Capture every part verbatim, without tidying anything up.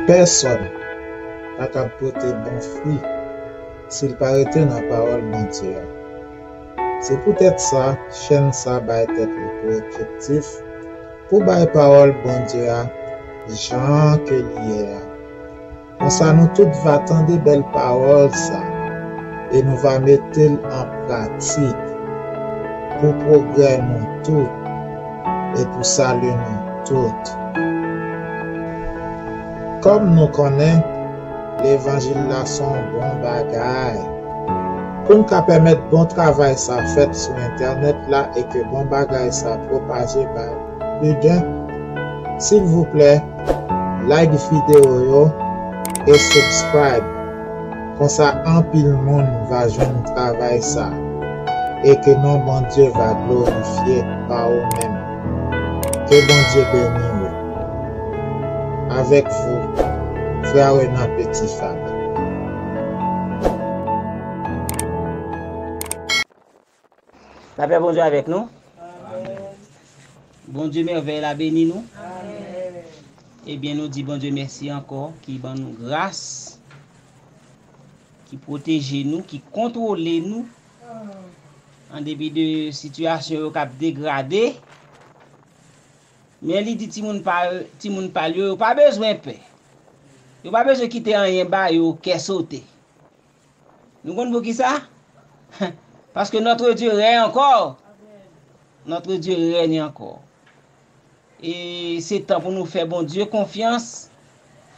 Pèsòn pa kab pote bon fwi si l pa rete nan pawòl Bondye a. Se poutèt sa, chèn sa bay tèt li pou objektif pou bay pawòl Bondye a jan ke li ye a. Konsa nou tout va tande bèl pawòl sa e nou va mete l an pratik pou pwogrè nou tout e pou sali nou tout. Kòm nou konnen, levanjil la se yon bon bagay. Pou n ka pèmèt bon travay sa fèt sou entènèt la e ke bon bagay sa pwopaje bay pli gen, silvouplè, like videyo yo e subscribe. Konsa anpil moun va jwenn travay sa e ke non Bondye va glorifye pa ou menm. Ke Bondye beni ou. Avec vous, frè Renan Petit Fab. Lapè Bondye avèk nou. Bondye mèvèy la beni nou. Ebyen, nou di Bondye mèsi ankò, ki ban nou gras, ki pwoteje nou, ki kontwole nou, an depi de sitiyasyon yo k ap degrade. Men li di timoun pa, timoun pa l yo, yo pa bezwen pè. Yo pa bezwen kite anyen ba yo kè sote. Nou konn poukisa? Parce que notre Dieu règne encore. Notre Dieu règne encore. E se tan pou nou fè Bondye konfyans.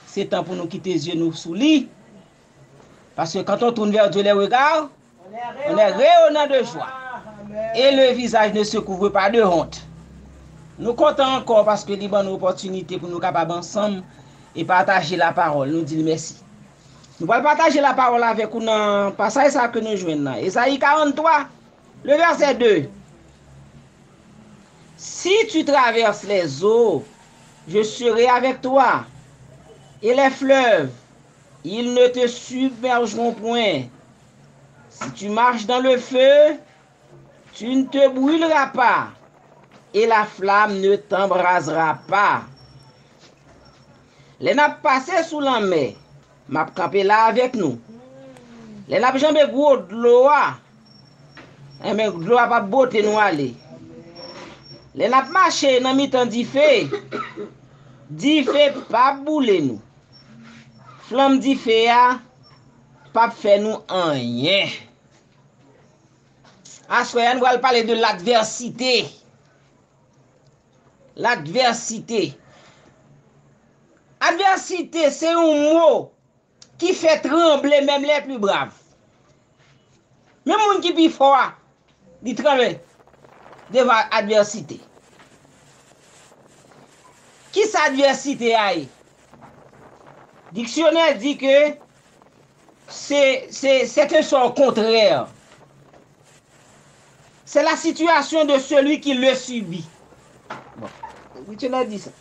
Se tan pou nou kite zye nou sou li. Parce que quand on tourne vers Dieu les regards, on est rayonnant de joie. Et le visage ne se couvre pas de honte. Nou kontan ankò paske li ban nou opòtinite pou nou kapab ansanm e pataje lapawòl. Nou di l mèsi. Nou pral pataje lapawòl avèk ou nan pasaj sa ke nou jwenn nan. Ezayi karant twa, le vèsè de. Si tu traverses les eaux, je serai avec toi, et les fleuves, ils ne te submergeront point. Si tu marches dans le feu, tu ne te brûleras pas, et la flamme ne t'embrasera pas. Lè n ap pase sou lanmè, m ap kanpe la avèk nou. Lè n ap janbe gwo dlo a, enben, dlo a p ap bote nou ale. Lè n ap mache nan mitan dife, dife p ap boule nou. Flanm dife a p ap fè nou anyen. Aswè a, nou pral pale de ladvèsite. Ladvèsite. Advèsite, se yon mo ki fè tranble menm les plus braves. Menm moun ki pi fò a, li tranble devan advèsite. Kisa advèsite a ye? Diksyonè di ke c'est, c'est, c'est un sort contraire. C'est la situation de celui qui le subit. Bon, diksyonè di sa.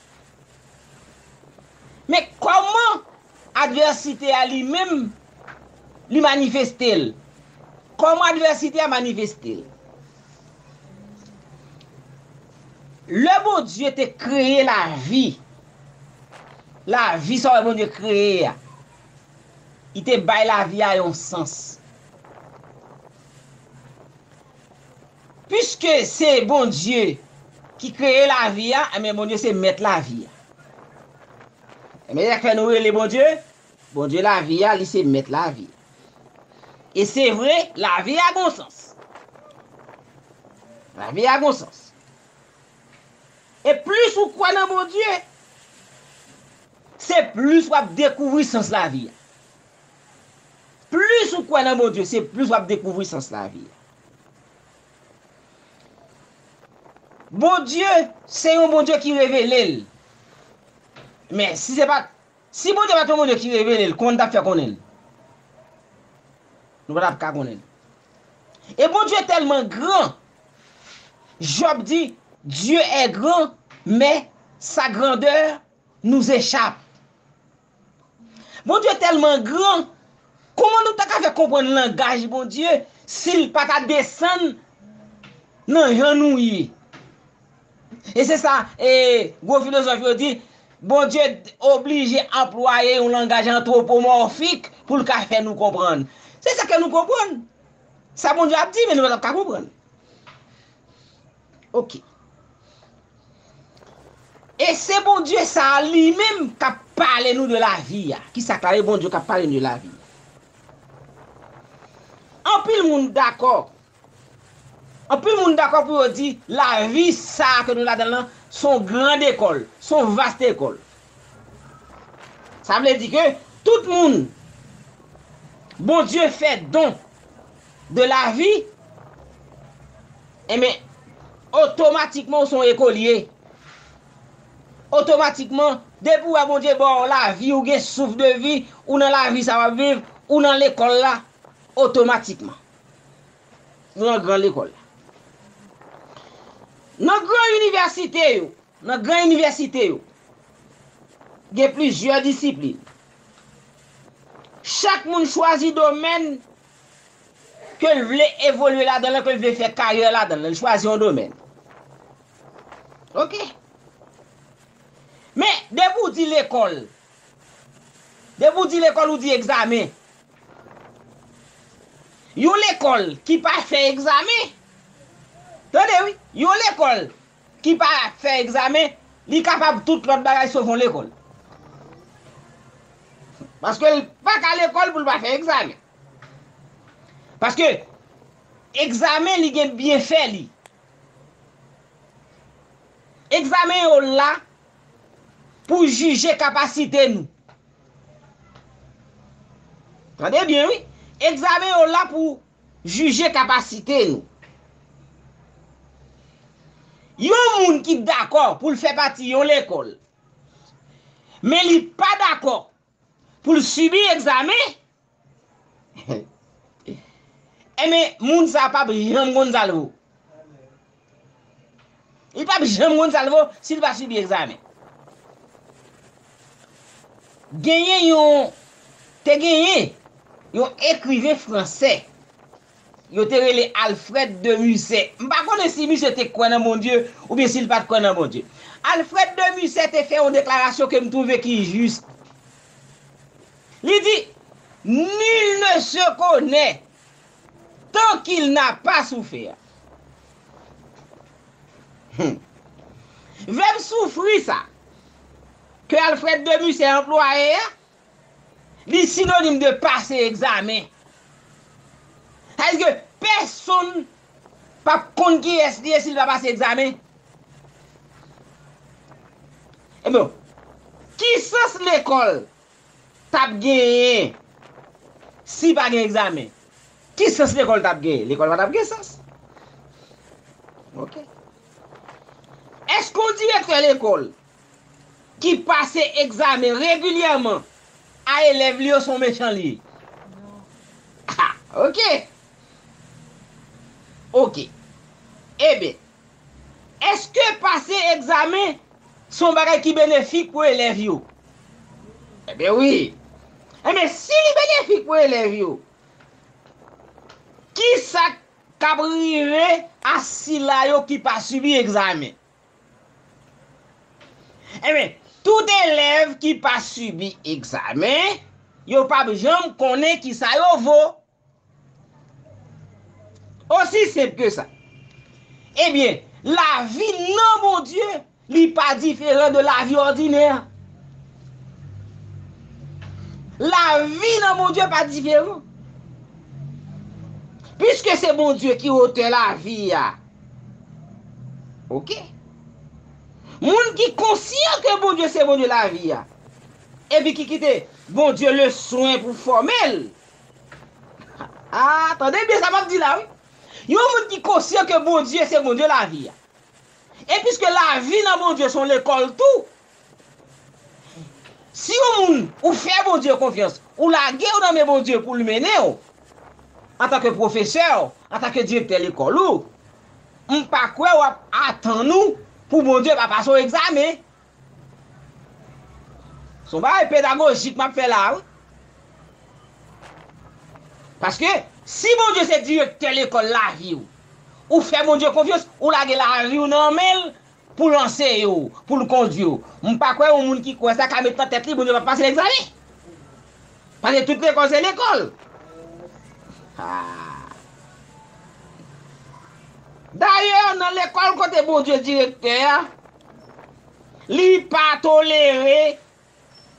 Men kòman advèsite a li menm, li manifeste l? Kòman advèsite a manifeste l? Lè Bondye te kreye lavi, lavi sa w wè Bondye kreye a, li te bay lavi a yon sans. Piske se Bondye ki kreye lavi a, enben, Bondye se mèt lavi a. Enben, sa k fè nou rele Bondye, Bondye lavi a, li se mèt lavi a. E se vre, lavi a gon sans. Lavi a gon sans. E plis ou kwè nan Bondye, se plis w ap dekouvri sans lavi a. Plis ou kwè nan Bondye, se plis w ap dekouvri sans lavi a. Bondye, se yon Bondye ki revele l. Men si se pa, si Bondye pa t yon Bondye ki revele l, kòman n t ap fè konnen l? Nou pa t ap ka konnen l. E Bondye tèlman gran, Jòb di, Dieu est grand, mais sa grandeur nous échappe. Bondye tèlman gran, kòman nou ta ka fè konprann langaj Bondye si l pa ta desann nan jan nou ye? E se sa, e, gwo filozòf yo di, Bondye oblije anplwaye yon langaj antwopomòfik pou l ka fè nou konprann. Se sa ke nou konprann. Sa Bondye ap di, men nou pa t ap ka konprann. Ok. E se Bondye sa a li menm k ap pale nou de lavi a. Ki sa k la, e Bondye k ap pale nou de lavi a. Anpil moun dakò. Anpil moun dakò pou yo di lavi sa a ke nou ladan l lan, se yon grand ekòl, se yon vast ekòl. Sa vle di ke tout moun Bondye fè don de lavi, enben, otomatikman ou se yon ekolye. Otomatikman, depi w wè Bondye ba w lavi, ou gen souf de vi, ou nan lavi sa w ap viv, ou nan lekòl la, otomatikman. Ou nan gran lekòl la. Nan gran inivèsite yo, nan gran inivèsite yo, gen plizyè disiplin. Chak moun chwazi domèn ke l vle evolye ladan l, ke l vle fè karyè ladan l. L chwazi yon domèn. Ok. Men, depi w di lekòl, depi w di lekòl, ou di egzamen. Yon lekòl ki pa fè egzamen, tande wi, yon lekòl ki pa fè egzamen, li kapab tout lòt bagay sof yon lekòl. Paske l pa ka lekòl pou l pa fè egzamen. Paske egzamen, li gen byenfè li. Egzamen yo la pou jije kapasite nou. Tande byen, wi. Egzamen yo la pou jije kapasite nou. Yon moun ki dakò pou l fè pati yon lekòl, men li pa dakò pou l sibi egzamen, enben, moun sa a p ap janm konn sa l vo. Li p ap janm konn sa l vo si l pa sibi egzamen. Genyen yon, te genyen yon ekriven fransè, yo te rele Alfred de Musset. M pa konnen si misye te kwè nan Bondye oubyen si l pa t kwè nan Bondye. Alfred de Musset te fè yon deklarasyon ke m twouve ki jis. Li di, nul ne se connaît tant qu'il n'a pas souffert. Hmm. Vèb soufri sa, ke Alfred de Musset anplwaye a, li sinonim de pase egzamen. Sa vle di ke pèsonn p ap konn kiyès li ye si l pa pase egzamen. Ebyen, ki sans lekòl t ap genyen si pa gen egzamen? Ki sans lekòl t ap genyen? Lekòl pa t ap gen sans. Ok. Èske yon direktè lekòl ki pase egzamen regilyèman a elèv li yo se yon mechan li ye? Ah, ok. Ok. Ebyen, èske pase egzamen se yon bagay ki benefik pou elèv yo? Ebyen wi. Ebyen, si li benefik pou elèv yo, ki sa k ap rive a sila yo ki pa sibi egzamen? Ebyen, tout elèv ki pa sibi egzamen, yo p ap janm konnen kisa yo vo. Osi senp ke sa. Ebyen, lavi nan Bondye, li pa diferan de lavi òdinè. Lavi nan Bondye pa diferan. Piske se Bondye ki otè lavi a. Ok. Moun ki konsyan ke Bondye se Bondye lavi a, epi ki kite Bondye le swen pou fòme l. Ah, tande byen sa m ap di la, wi. Yon moun ki konsyan ke Bondye se Bondye lavi a. E piske lavi nan Bondye se yon lekòl tou, si yon moun, ou fè Bondye konfyans, ou lage w nan men Bondye pou l mennen w, antanke pwofesè, antanke direktè lekòl ou, m pa kwè w ap atann ou pou Bondye pa pase w egzamen. Se yon bagay pedagojik m ap fè la, wi. Paske, si Bondye se direktè lekòl lavi w, ou fè Bondye konfyans, ou lage lavi w nan men l, pou l anseye w, pou l kondui w. M pa kwè yon moun ki kwè sa ka met nan tèt li Bondye p ap pase l egzamen. Paske tout lekòl se lekòl. Ah. Dayè, nan lekòl kote Bondye direktè a, li pa tolere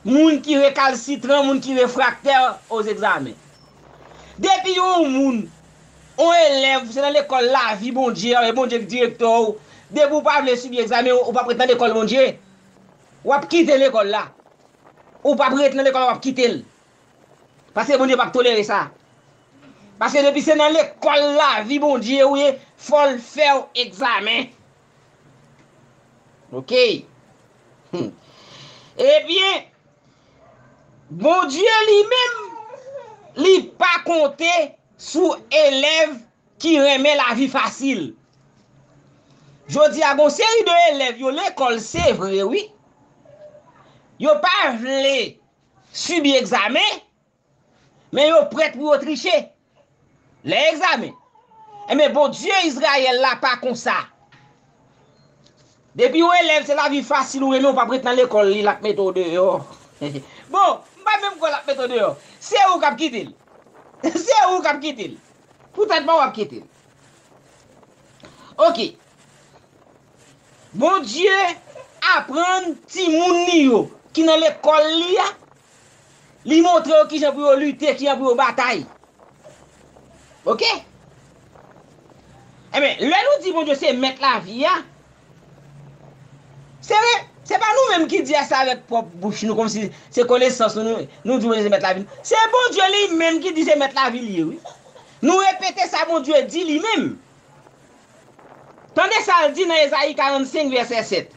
moun ki rekalsitran, moun ki refraktè aux examens. Depi yon moun, yon elèv, se nan lekòl lavi Bondye a, e Bondye ki direktè w, depi w pa vle sibi egzamen, ou p ap ret nan lekòl Bondye. W ap kite lekòl la. Ou p ap ret nan lekòl la, w ap kite l. Paske Bondye p ap tolere sa. Paske depi se nan lekòl lavi Bondye ou ye, fò l fè w egzamen. Oke. Hmm. Ebyen, Bondye li menm, li pa konte sou elèv ki renmen lavi fasil. Jodi a, gon seri de elèv yo lekòl, se vre, wi. Yo pa vle sibi egzamen, men yo prèt pou yo triche. Lè egzamen. Enben, Bondye Izrayèl la pa konsa. Depi yon elèv se lavi fasil ou renmen, ou p ap ret nan lekòl li, l ap mete w deyò. Bon, m pa menm kwè l ap mete w deyò. Se ou k ap kite l. Se ou k ap kite l. Poutèt pa w ap kite l. Oke. Bondye aprann timoun li yo ki nan lekòl li a, li montre yo kijan pou yo lite, kijan pou yo batay. Oke? Enben, lè nou di Bondye se mèt lavi a, se vre, se pa nou menm ki di sa avèk pwòp bouch nou, kòmsi se konesans nou, nou, nou di Bondye se mèt lavi nou. Se Bondye li menm ki di se mèt lavi li ye, wi. Nou repete sa Bondye di li menm. Tande sa l di nan Ezayi karannsenk, vèsè sèt.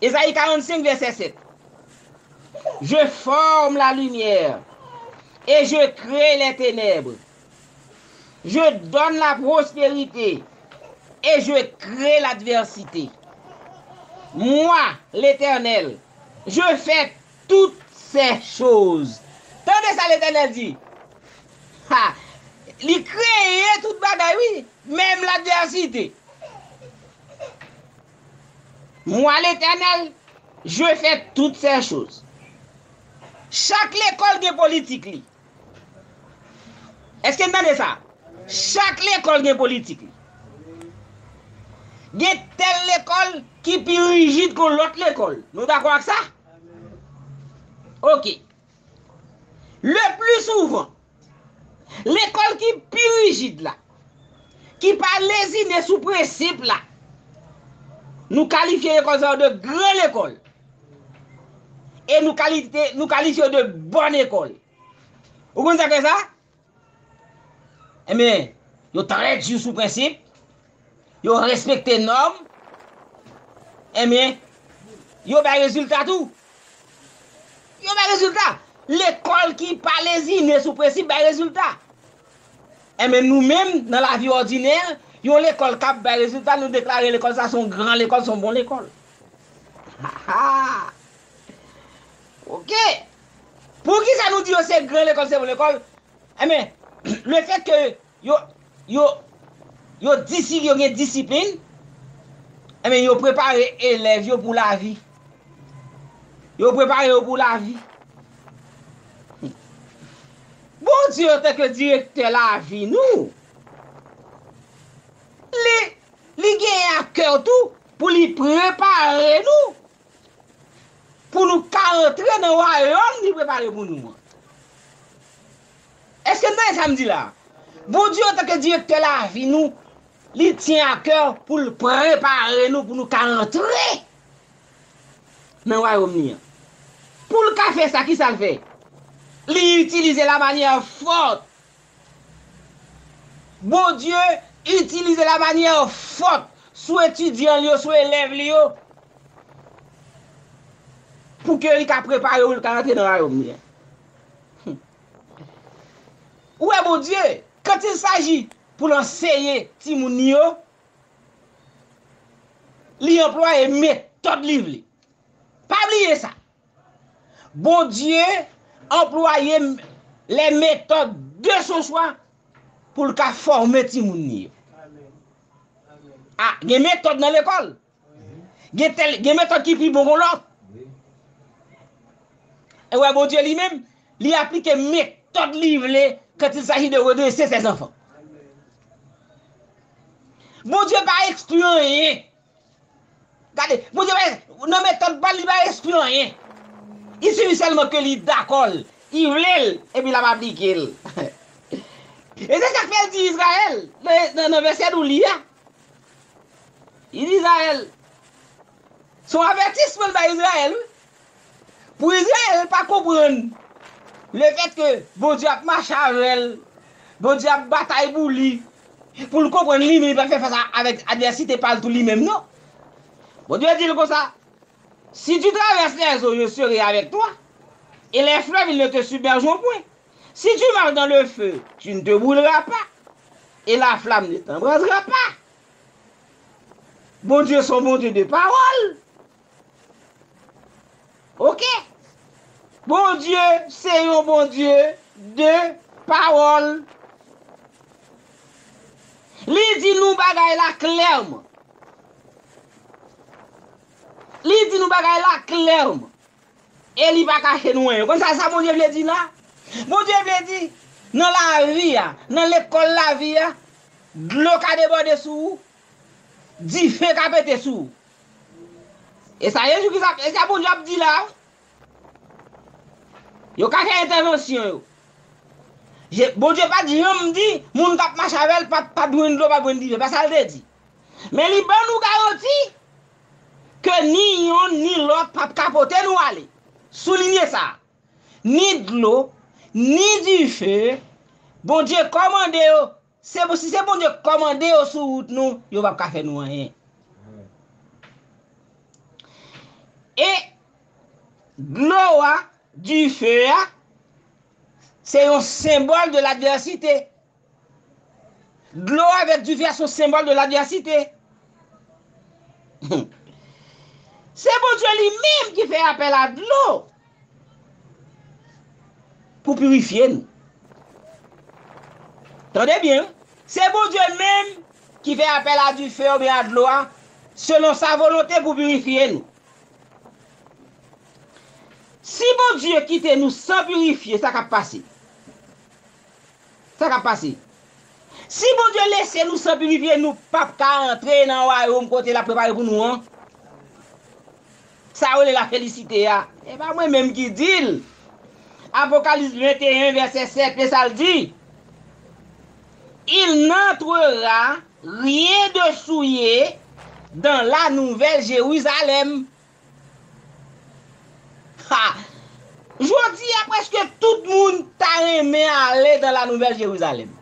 Ezayi karannsenk, vèsè sèt. Je forme la lumière et je crée les ténèbres. Je donne la prospérité et je crée l'adversité. Moi, l'Éternel, je fais toutes ces choses. Tande sa Letènèl di. Ha! Li kreye tout bagay, wi, menm ladvèsite. Moi, l'Éternel, je fais toutes ces choses. Chak lekòl gen politik li. Èske n tande sa? Chak lekòl gen politik li. Gen tèl lekòl ki pi rijid ke lòt lekòl. Nou dakò ak sa? Oke. Le pli souvan, lekòl ki pi rijid la, ki pa lezine sou prensip la, nou kalifye lekòl sa yo de gran lekòl. E nou kalite, nou kalifye yo de bòn lekòl. Ou konn sa k fè sa? Enben, yo trè di sou prensip, yo respekte nòm, enben, yo bay rezilta tou. Yo bay rezilta. Lekòl ki pa lezine sou prensip bay rezilta. Enben, nou menm, nan lavi òdinè, yon lekòl k ap bay rezilta, nou deklare lekòl sa se yon gran lekòl, se yon bon lekòl. Ha, ha. Oke. Poukisa nou di yo se gran lekòl, se bon lekòl? Enben, lefètke yo, yo, yo disi-, yo gen disiplin, enben, yo prepare elèv yo pou lavi. Yo prepare yo pou lavi. Bondye, antanke direktè lavi nou, li, li genyen a kè tou pou li prepare nou, pou nou ka antre nan wayòm li prepare pou nou an. Èske n tande sa m di la? Bondye, antanke direktè lavi nou, li tyen a kè pou l prepare nou, pou nou ka antre nan wayòm li an. Pou l ka fè sa, kisa l fè? Li itilize la manyè fòt. Bondye itilize la manyè fòt sou etidyan li yo, sou elèv li yo, pou ke li ka prepare yo, pou l ka rantre nan wayòm li an. Ou wè, Bondye, quand il s'agit pou l anseye timoun li yo, li anplwaye metòd li vle. Pa bliye sa. Bondye anplwaye m-, les méthodes de son choix pou l ka fòme timoun li yo. A, gen metòd nan lekòl. Gen tèl, gen metòd ki pi bon kon lòt. E wè, Bondye li menm, li aplike metòd li vle quand il s'agit de redresser ses enfants. Bondye pa ekskli anyen. Gade, Bondye pa, nan metòd pa l, li pa ekskli anyen. Il suffit seulement ke li dakò l, li vle l, epi l ap aplike l. E se sa k fè l di Izrayèl, nan, nan, nan vèsè nou li a. Li di Izrayèl, se yon avètisman l bay Izrayèl, wi. Pou Izrayèl pa konprann lefètke Bondye ap mache avè l, Bondye ap batay pou li, pou l konprann li menm, li pa fè fas a, avèk advèsite pa l tou li menm, non. Bondye di l konsa, si tu traverses les eaux, je serai avec toi, et les fleuves, ils ne te submergeront point. Si tu marches dans le feu, tu ne te brûleras pas, et la flamme ne t'embrasera pas. Bondye se yon Bondye de pawòl. Ok? Bondye se yon Bondye de pawòl. Li di nou bagay la klèman. Li di nou bagay la klèman. E li pa kache nou anyen. Konn sa, sa Bondye vle di la? Bondye vle di, nan lavi a, nan lekòl lavi a, dlo ka debòde sou ou, dife ka pete sou ou. E sa Jezi Kris ap, e sa Bondye ap di la, wi. Yo ka fè entèvansyon yo. Je, Bondye pa t janm di, moun k ap mache avè l pa, pa t jwenn dlo, pa t jwenn dife. Pa sa l te di. Men li ban nou garanti ke ni yonn ni lòt p ap ka pote nou ale. Soulinye sa. Ni dlo, ni dife, Bondye kòmande yo. Se, si se Bondye kòmande yo sou wout nou, yo p ap ka fè nou anyen. E dlo a, dife a, se yon senbòl de ladvèsite. Dlo avèk dife a se yon senbòl de ladvèsite. Se Bondye li menm ki fè apèl a dlo pou pirifye nou. Tande byen, wi. Se Bondye menm ki fè apèl a dife oubyen a dlo a, selon sa volonte pou pirifye nou. Si Bondye kite nou san pirifye, sa k ap pase? Sa k ap pase? Si Bondye lese nou san pirifye, nou p ap ka antre nan wayòm kote l ap prepare pou nou an. Sa yo rele la felisite a. E pa mwen menm ki di l. Apokalips venteyen, vèsè sèt, men sa l di, il n'entrera rien de souillé dans la Nouvelle Jérusalem. Ha! Jodi a, prèske tout moun ta renmen ale dans la Nouvelle Jérusalem.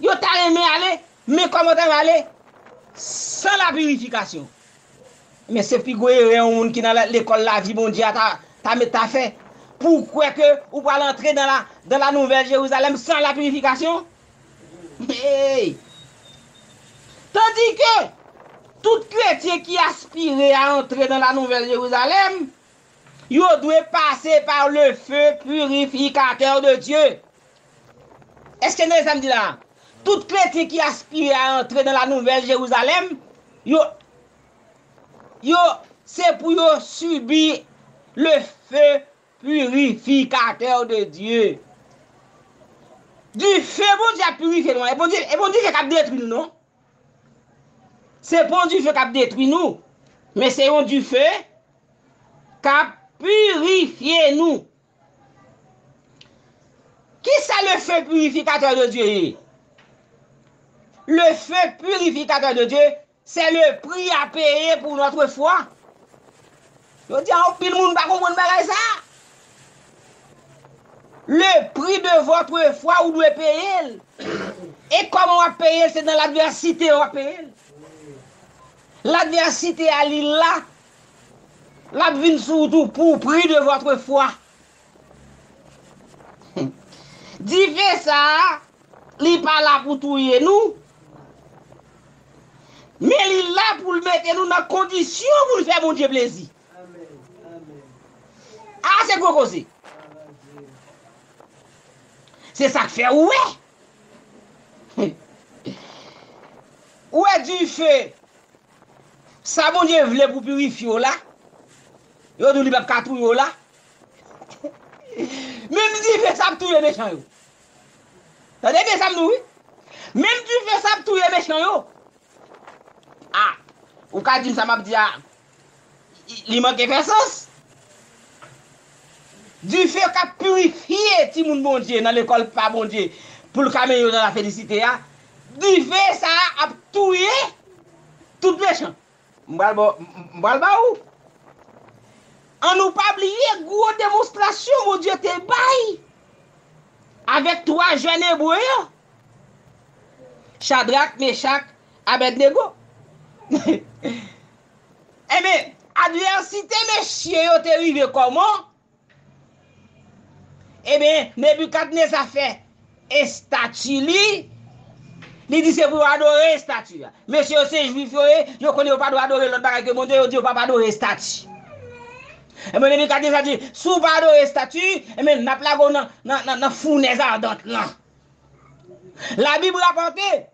Yo ta renmen ale, men kòman w ta renmen ale? San la purification. Men se pi gwo erè yon moun ki nan la, lekòl lavi Bondye a ta, ta met ta fè. Pou w kwè ke ou pral antre dans la, dans la Nouvelle Jérusalem sans la purification? Hey! Tandis que tout chrétien qui aspire à entrer dans la Nouvelle Jérusalem, yo dwe pase par le feu purificateur de Dieu. Èske n tande sa m di la? Tout chrétien qui aspire à entrer dans la Nouvelle Jérusalem, yo, yo, se pou yo sibi le feu purificateur de Dieu. Dife Bondye ap pirifye nou an. E Bondye, e Bondye k ap detwi nou, non? Se pa yon dife k ap detwi nou, men se yon dife k ap pirifye nou. Kisa le feu purificateur de Dieu ye? Le feu purificateur de Dieu, c'est le prix à payer pour notre foi. Jodi a, anpil moun pa konprann bagay sa. Le prix de votre foi, ou dwe peye l. E kòman w ap peye l? Se nan ladvèsite w ap peye l. Ladvèsite a, li la, l ap vin sou wout ou pou prix de votre foi. Dife sa a, li pa la pou touye nou, men li la pou l mete nou nan kondisyon pou n fè Bondye plezi. A, se gwo koze. Se sa k fè ou wè. Ou wè dife Sa Bondye vle pou pirifye w la, yo di w li p ap ka touye w la. Menm dife sa ap touye mechan yo. Tande byen sa m di w wi. Menm dife sa ap touye mechan yo. A, ou ka di m sa m ap di a, li manke fè sans. Dife k ap pirifye timoun Bondye nan lekòl pa Bondye pou l ka mennen yo nan lafelisite a. Dife sa a ap touye tout mechan. M pral ba w, m pral ba ou. An nou pa bliye gwo demonstrasyon Bondye te bay avèk twa jèn ebre yo. Chadrak, Mechak, Abèdnego. Enben, advèsite mesye yo te rive kòman? Enben, Nebikadneza fè estati li, li di se pou yo adore estati a. Mesye yo se Jwif yo ye, yo konnen yo pa dwe adore lòt bagay ke Bondye, yo di yo p ap adore estati. Enben, Nebikadneza di, si w pa adore estati, enben, n ap lage w nan, nan, nan, nan founèz adant lan. Labib rapòte,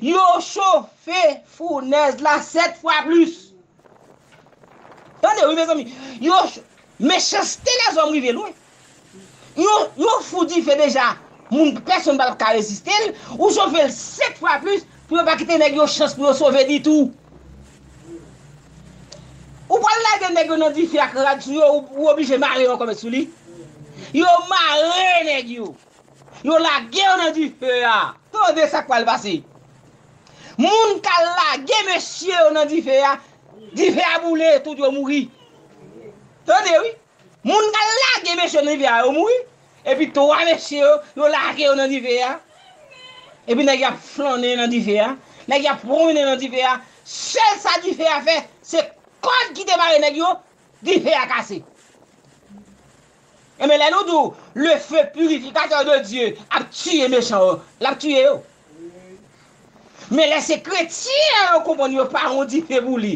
yo chofe founèz la sèt fwa plis. Tande wi, mezanmi. Yo ch-, mechanste lèzòm rive lwen. Yo, yo fou dife deja. Moun, pèsonn pa ka reziste l. Ou chofe l sèt fwa plis pou yo pa kite nèg yo chans pou yo sove ditou. Ou pral lage nèg yo nan dife ak rad sou yo, ou, ou oblije mare yon kòmèt sou li. Yo mare nèg yo. Yo lage yo nan dife a. Tande sa k pral pase. Moun k al lage mesye yo nan dife a, dife a boule, tout yo mouri. Tande wi. Moun k al lage mesye yo nan dife a, yo mouri. Epi twa mesye yo, yo lage yo nan dife a. Epi nèg y ap flannen nan dife a. Nèg y ap pwomennen nan dife a. Sèl sa dife a fè, se kòd ki te mare nèg yo, dife a kase. Enben, lè nou di w, le feu purificateur de Dieu ap tiye mechan yo, l ap tiye yo. Men lè se kretyen an yo konprann yo pa yon dife pou li.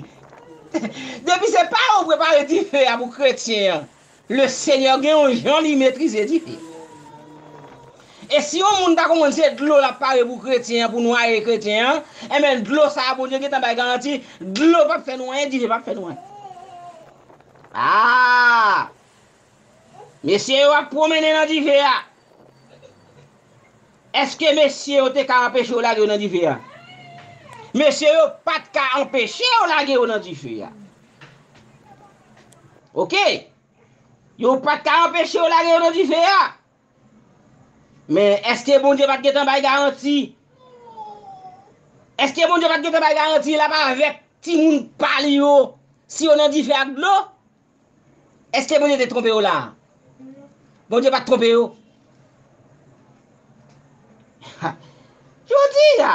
Depi se pa yo prepare dife a pou kretyen an, le Senyè gen yon jan li metrize dife. E si yon moun ta konprann se dlo l ap pare pou kretyen an, pou nwaye kretyen an, enben dlo sa a Bondye gentan bay garanti, dlo p ap fè nou anyen, dife p ap fè nou anyen. Ah! Mesye yo ap pwomennen nan dife a. Èske mesye yo te ka anpeche yo lage yo nan dife a? Mesye yo pa t ka anpeche yo lage yo nan dife a. Oke? Yo pa t ka anpeche yo lage yo nan dife a. Men èske Bondye pa t gentan bay garanti? Èske Bondye pa t gentan bay garanti l ap avèk timoun pa li yo si yo nan dife ak dlo? Èske Bondye te twonpe yo la a? Bondye pa t twonpe yo. Jodi a,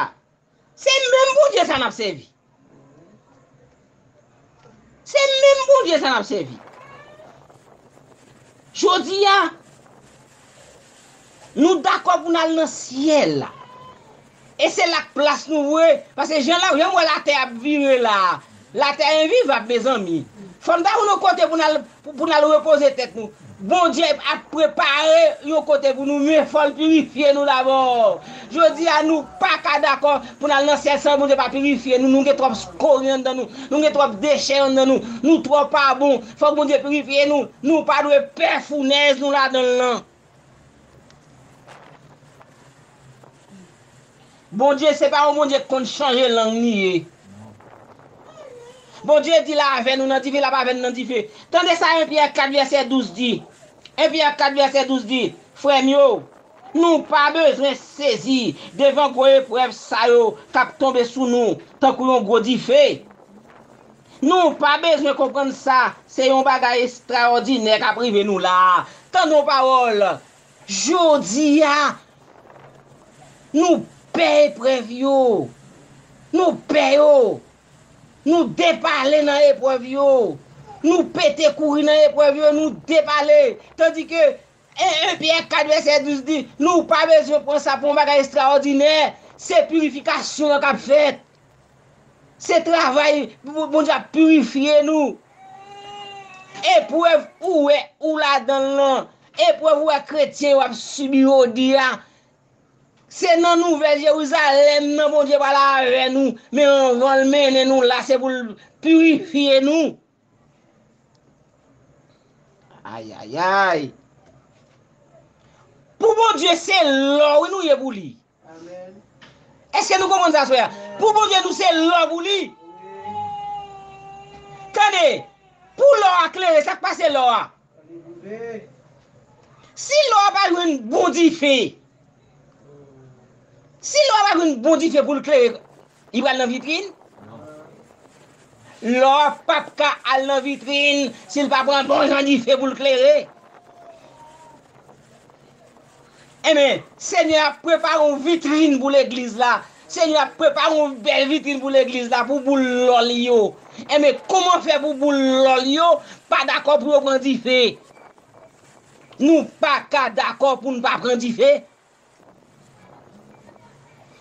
se menm Bondye sa n ap sèvi. Se menm Bondye sa n ap sèvi. Jodi a, nou dakò pou n al nan syèl la. E se la k plas nou vre. Paske jan la, jan m wè latè ap vire la, latè envivab, mezanmi. Fò n ta jwenn yon kote pou n al, pou, pou n al repoze tèt nou. Bondye ap prepare yon kote pou nou, men fò l pirifye nou dabò. Jodi a, nou pa ka dakò pou n al nan syèl san Bondye pa pirifye nou. Nou gen twòp skori anndan nou. Nou gen twòp dechè anndan nou. Nou twò pa bon. Fòk Bondye pirifye nou. Nou pa dwe pè founèz nou ladan l lan. Bondye se pa yon Bondye k konn chanje lang li ye. Bondye di l avè nou nan dife, l ap avè n nan dife. Tande sa en Pyè kat vèsè douz di. En Pyè kat vèsè douz di, frè m yo, nou pa bezwen sezi devan gwo eprèv sa yo k ap tonbe sou nou tankou yon gwo dife. Nou pa bezwen konprann sa, se yon bagay estrawòdinè k ap rive nou la a. Tande yon pawòl. Jodi a, nou pè eprèv yo. Nou pè yo. Nou depale nan eprèv yo. Nou pete kouri nan eprèv yo, nou depale. Tandike, en, en Pyè kat vèsè douz di, nou pa bezwen pran sa pou yon bagay estrawòdinè. Se pirifikasyon an k ap fèt. Se travay, Bon-, Bondye ap pirifye nou. Eprèv ou wè ou ladan l lan, eprèv ou wè kretyen yo ap sibi jodi a, se nan Nouvèl Jerizalèm nan Bondye pral avè nou, men anvan l mennen nou la, se pou l pirifye nou. Ayayay. Pou Bondye, se lò, wi, nou ye pou li. Èske nou konprann sa, frè? Pou Bondye, nou se lò pou li. Tande, pou lò a klere, sa k pase lò a? Si lò a pa jwenn bon dife, si lò a pa jwenn bon dife pou l klere, li pral nan vitrin? Lò a p ap ka al nan vitrin si l pa pran bon jan dife pou l klere. Enben, Senyè a prepare yon vitrin pou legliz la. Senyè a prepare yon bèl vitrin pou legliz la, pou boul lò l yo. Enben, kòman fè pou boul lò l yo pa dakò pou yo pran dife? Nou pa ka dakò pou n pa pran dife.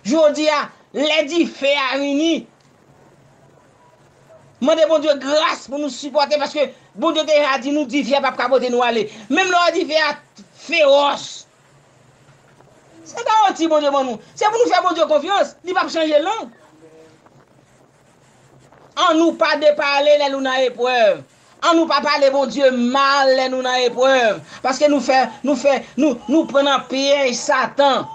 Jodi a, lè dife a vini, mande Bondye gras pou nou sipòte, paske Bondye te deja di nou dife a p ap ka pote nou ale. Menm lè dife a fewòs, se garanti Bondye ban nou. Se pou nou fè Bondye konfyans, li p ap chanje l non. Annou pa depale lè nou nan eprèv. Annou pa pale Bondye mal lè nou nan eprèv. Paske nou fè, nou fè, nou, nou pran nan pyèj Satan.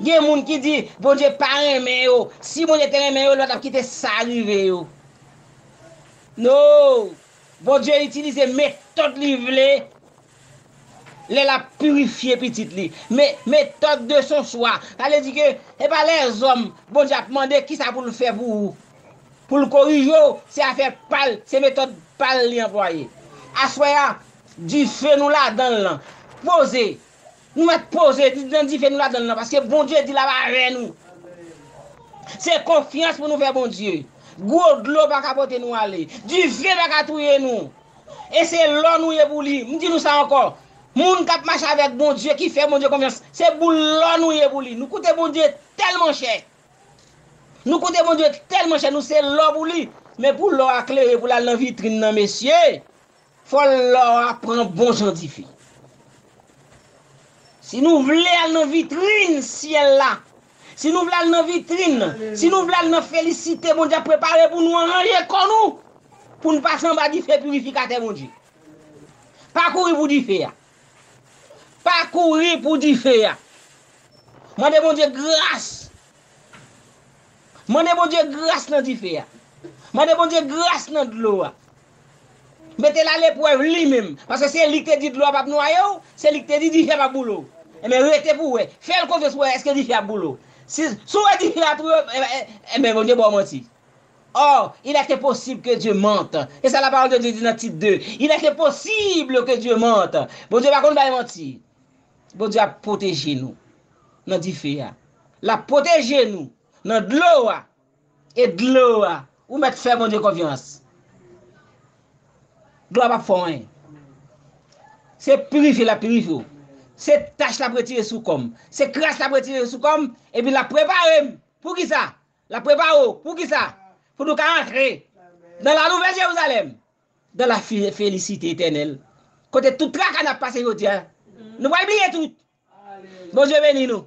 Gen moun ki di Bondye pa renmen yo. Si Bondye te renmen yo, li pa t ap kite sa rive yo. No! Bondye itilize metòd li vle lè l ap pirifye pitit li. Me, méthode de son choix. Sa vle di ke e pa lèzòm Bondye ap mande kisa pou l fè pou ou. Pou l korije w, se afè pa l, se metòd pa l li anplwaye. Aswè a, dife nou ladan l lan. Poze. Nou mèt poze, di, nan dife nou ladan l lan, paske Bondye di l ap avè nou. Se konfyans pou nou fè Bondye. Gwo dlo pa ka pote nou ale. Dife pa ka touye nou. E se lò nou ye pou li. M di nou sa ankò. Moun k ap mache avèk Bondye, ki fè Bondye konfyans, se boul lò nou ye pou li. Nou koute Bondye tèlman chè. Nou koute Bondye tèlman chè, nou se lò pou li. Men pou lò a klere, pou l al nan vitrin nan, mesye, fò lò a pran bon jan dife. Si nou vle al nan vitrin syèl la, si nou vle al nan vitrin nan, si nou vle al nan felisite Bondye ap prepare pou nou, aranje kò nou pou n pase anba dife pirifikatè Bondye. Pa kouri pou dife a. Pa kouri pou dife a. Mande Bondye gras. Mande Bondye gras nan dife a. Mande Bondye gras nan dlo a. Mete l aleprèv li menm. Paske se li k te di dlo a p ap nwaye w, se li k te di dife a p ap boule w. Enben, rete pou w wè. Fè l konfyans pou w wè èske dife a ap boule w. Si, si w wè dife a touye w, enben, enben, Bondye ba w manti. Or, il était possible que Dieu mente. E sa la parole de Dieu di nan Tit de. Il était possible que Dieu mente. Bondye pa konn bay manti. Bondye ap pwoteje nou nan dife a. L ap pwoteje nou nan dlo a. E dlo a, ou mèt fè Bondye konfyans. Dlo a p ap fè w anyen. Se pirifye l ap pirifye w. Se tach l ap retire sou kò m. Se kras l ap retire sou kò m. Epi l ap prepare m. Poukisa? L ap prepare w. Poukisa? Pou nou ka antre dans la nouvelle Jérusalem, dans la fi-, félicité éternelle. Kote tout traka n ap pase jodi a, nou pral bliye tout. Bondye beni nou.